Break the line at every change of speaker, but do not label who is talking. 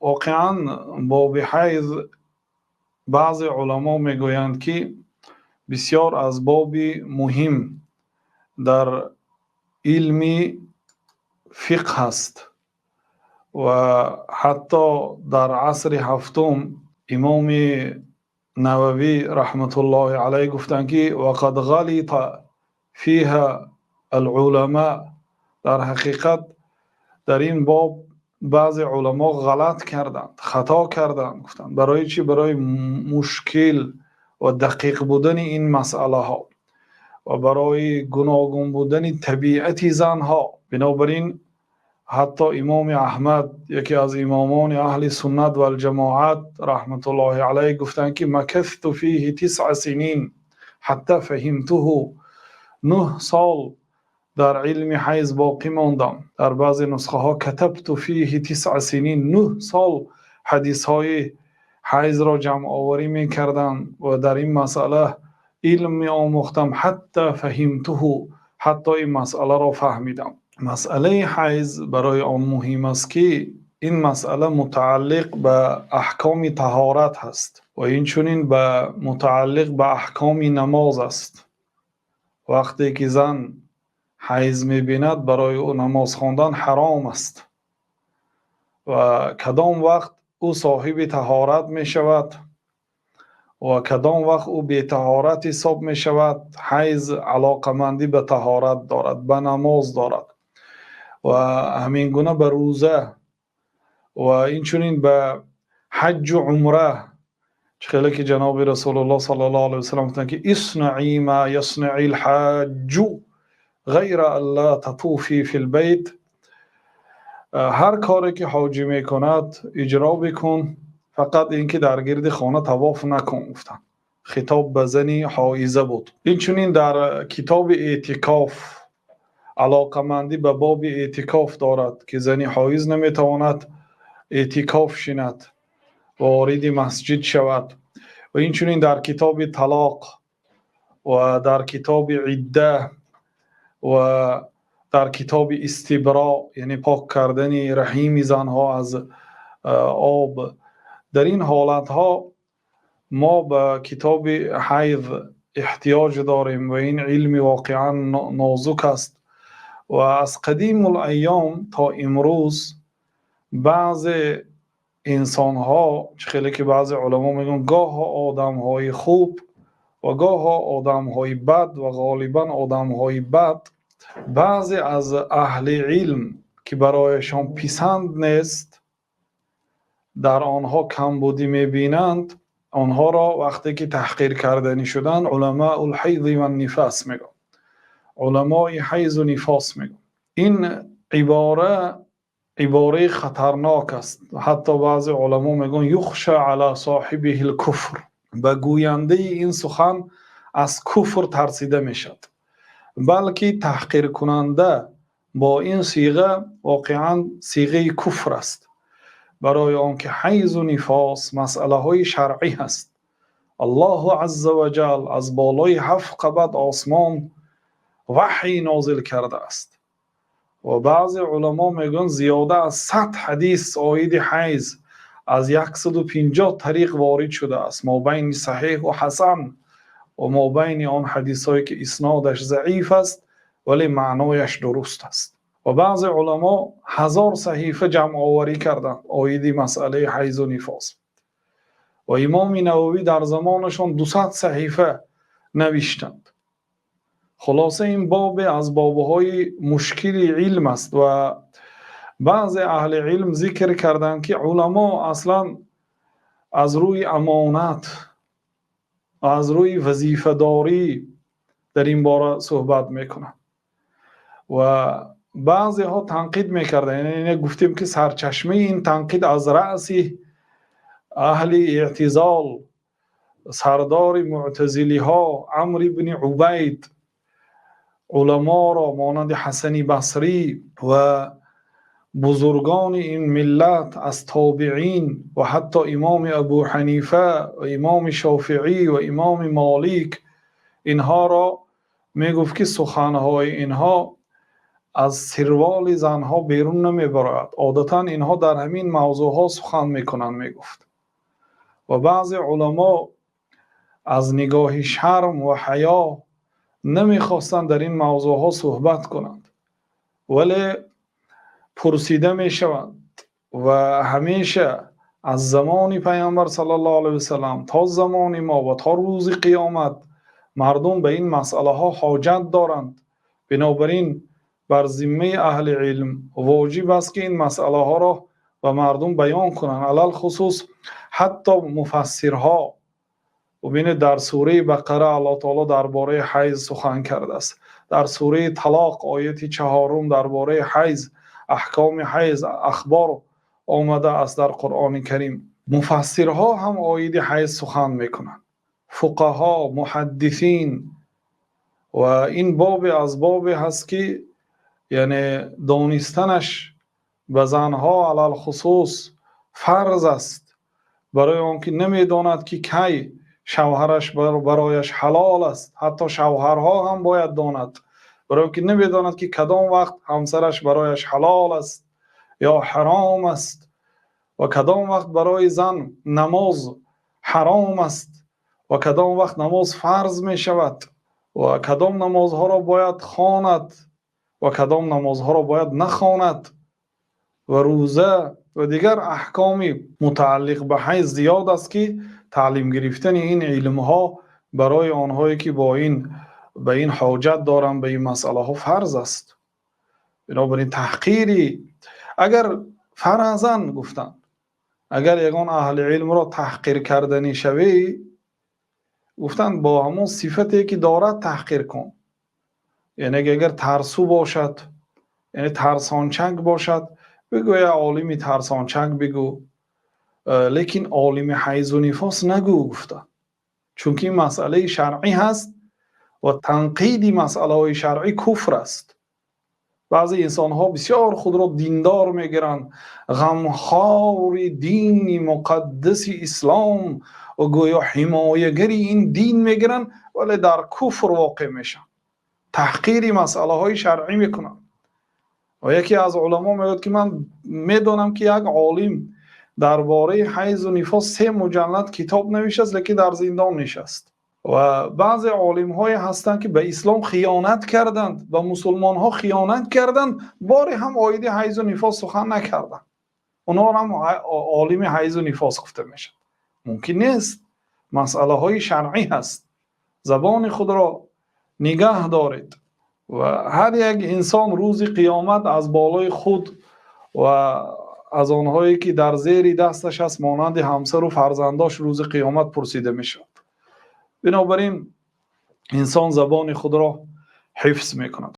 Воқеан, боби ҳайз, баъзе уламо мегӯянд, ки бисёр аз боби муҳим дар илми фиқҳ аст ва ҳатто дар асри ҳафтум Имом Нававӣ раҳматуллоҳи алайҳ гуфтанд, ки وقد غلط فيها العلماء. Дар ҳақиқат дар ин боб баъзе уламо ғалат карданд, хато карданд, гуфтанд. Барои чӣ? Барои мушкил ва дақиқ будани ин масъалаҳо ва барои гуногун будани табиати занҳо. Бинобар ин ҳатто Имом Аҳмад, яке аз имомони аҳли суннат вал ҷамоат, раҳматуллоҳи алайҳ, гуфтанд, ки مكثت فيه 9 سنين حتى فهمته. 9 сол дар илми ҳайз боқӣ мондам. Дар баъзе нусхаҳо كتبت فيه 9 سنين. 9 сол ҳадисҳои ҳайзро ҷамъоварӣ мекардам ва дар ин масъала илм меомӯхтам. حتى فهمته, ҳатто ин масъаларо фаҳмидам. Масъалаи ҳайз барои он муҳим аст, ки ин масъала мутааллиқ ба аҳкоми таҳорат ҳаст ва инчунин ба мутааллиқ ба аҳкоми намоз аст. Вақте ки зан ҳайз мебинад, барои ӯ намоз хондан ҳаром аст ва кадом вақт ӯ соҳиби таҳорат мешавад ва кадом вақт ӯ бетаҳорат ҳисоб мешавад? Ҳайз алоқамандӣ ба таҳорат дорад, ба намоз дорад ва ҳамин гуна ба рӯза ва инчунин ба ҳаҷҷу умра. Чӣ хеле ки ҷаноби Расулуллоҳ саллаллоҳу алайҳи васаллам гуфтанд, ки اصنعي ما يصنع الحاج غير أن لا تطوفي في البيت. Ҳар коре ки ҳоҷӣ мекунад, иҷро бикун, фақат ин ки дар гирди хона тавоф накун, гуфтанд. Хитоб ба зани ҳоиза буд. Инчунин дар китоби эътикоф алоқамандӣ ба боби эътикоф дорад, ки зани ҳоиз наметавонад эътикоф шинад, вориди масҷид шавад. Ва инчунин дар китоби талоқ ва дар китоби идда ва дар китоби истибро, яъне пок кардани раҳими занҳо аз об. Дар ин ҳолатҳо мо ба китоби ҳайз эҳтиёҷ дорем ва ин илми воқеан нозук аст. Ва аз қадимул-айём то имрӯз баъзе инсонҳо, чӣ хеле ки баъзе уламо мегӯянд, гоҳо одамҳои хуб ва гоҳо одамҳои бад ва ғолибан одамҳои бад, баъзе аз аҳли илм, ки барояшон писанд нест, дар онҳо камбудӣ мебинанд, онҳоро вақте ки таҳқир карданӣ шуданд, علماء الحيض والنفاس мегӯянд, уламои ҳайзу нифос мегӯянд. Ин ибора ибораи хатарнок аст. Ҳатто баъзе уламо мегӯянд: يخشى على صاحبه الكفر. Ба гӯяндаи ин сухан аз куфр тарсида мешавад. Балки таҳқиркунанда бо ин сиға воқеан сиғаи куфр аст, барои он ки ҳайзу нифос масъалаҳои шаръӣ ҳаст. Аллоҳу азза ва ҷал аз болои ҳафт қабат осмон ваҳй нозил кардааст ва баъзе уламо мегӯянд, зиёда аз 100 ҳадис оиди ҳайз аз 150 тариқ ворид шудааст, мобайни саҳеҳу ҳасан ва мобайни он ҳадисҳое ки иснодаш заиф аст, вале маънояш дуруст аст. Ва баъзе уламо 1000 саҳифа ҷамъоварӣ карданд оиди масъалаи ҳайзу нифос ва Имоми Нававӣ дар замонашон 200 саҳифа навиштанд. Хулоса, ин бобе аз бобҳои мушкили илм аст ва баъзе аҳли илм зикр карданд, ки уламо аслан аз рӯи амонат, аз рӯи вазифадорӣ дар ин бора суҳбат мекунанд ва баъзеҳо танқид мекарданд. Яъне гуфтем, ки сарчашмаи ин танқид аз раъси аҳли эътизол, сардори мӯътазилиҳо Амр ибни Убайд, уламоро монанди Ҳасани Басрӣ ва бузургони ин миллат аз тобеин ва ҳатто Имоми Абу Ҳанифа ва Имоми Шофеӣ ва Имоми Молик, инҳоро мегуфт, ки суханҳои инҳо аз сирволи занҳо берун намебарояд. Одатан инҳо дар ҳамин мавзӯъҳо сухан мекунанд, мегуфт. Ва баъзе уламо аз нигоҳи шарму ҳаё намехостанд дар ин мавзӯъҳо суҳбат кунанд, вале пурсида мешаванд ва ҳамеша аз замони Паёмбар саллаллоҳу алайҳи васаллам то замони мо ва то рӯзи қиёмат мардум ба ин масъалаҳо ҳоҷат доранд. Бинобар ин бар зиммаи аҳли илм воҷиб аст, ки ин масъалаҳоро ба мардум баён кунанд. Алалхусус ҳатто муфассирҳо. Бубинед, дар сураи Бақара Аллоҳи таъоло дар бораи ҳайз сухан кардааст. Дар сураи Талоқ, ояти чорум, дар бораи ҳайз, аҳкоми ҳайз, ахбор омадааст дар Қуръони Карим. Муфассирҳо ҳам оиди ҳайз сухан мекунанд. Фуқаҳо, муҳаддисин ва ин бобе аз бобест, ки яъне донистанаш ба занҳо алалхусус фарз аст, барои онки намедонад, ки кай шавҳараш барояш ҳалол аст. Ҳатто шавҳарҳо ҳам бояд донад, барои онки намедонад, ки кадом вақт ҳамсараш барояш ҳалол аст ё ҳаром аст ва кадом вақт барои зан намоз ҳаром аст ва кадом вақт намоз фарз мешавад ва кадом намозҳоро бояд хонд ва кадом намозҳоро бояд нахонад ва рӯза ва дигар аҳкоми мутааллиқ ба ҳайз зиёд аст, ки таълим гирифтани ин илмҳо барои онҳое ки бо ин ба ин ҳоҷат доранд, ба ин масъалаҳо фарз аст. Бинобар ин таҳқир агар фарзан гуфтанд, агар ягон аҳли илмро таҳқир карданӣ шавӣ, гуфтанд, бо ҳамон сифате ки дорад таҳқир кун. Яъне агар тарсу бошад, яъне тарсончак бошад, бигӯ як олими тарсончак бигӯ, лекин олими ҳайзу нифос нагӯ, гуфта, чунки ин масъалаи шаръӣ ҳаст ва танқиди масъалаҳои шаръӣ куфр аст. Баъзе инсонҳо бисёр худро диндор мегиранд, ғамхори дини муқаддаси ислом ва гӯё ҳимоятгари ин дин мегиранд, вале дар куфр воқеъ мешаванд, таҳқири масъалаҳои шаръӣ мекунанд. Ва яке аз уламо мегӯяд, ки ман медонам, ки як олим дар бораи ҳайзу нифос се муҷаллад китоб навиштааст, лекин дар зиндон нишаст. Ва баъзе олимҳое ҳастанд, ки ба ислом хиёнат карданд, ба мусулмонҳо хиёнат карданд, боре ҳам оиди ҳайзу нифос сухан накарданд. Онҳо ҳам олими ҳайзу нифос гуфта мешавад. Мумкин нест, масъалаҳои шаръӣ ҳаст, забони худро нигаҳ доред. Ва ҳар як инсон рӯзи қиёмат аз болои худ ва аз онҳое ки дар зери дасташ аст, монанди ҳамсар ва фарзандош, рӯзи қиёмат пурсида мешавад. Бинобар ин инсон забони худро ҳифз мекунад.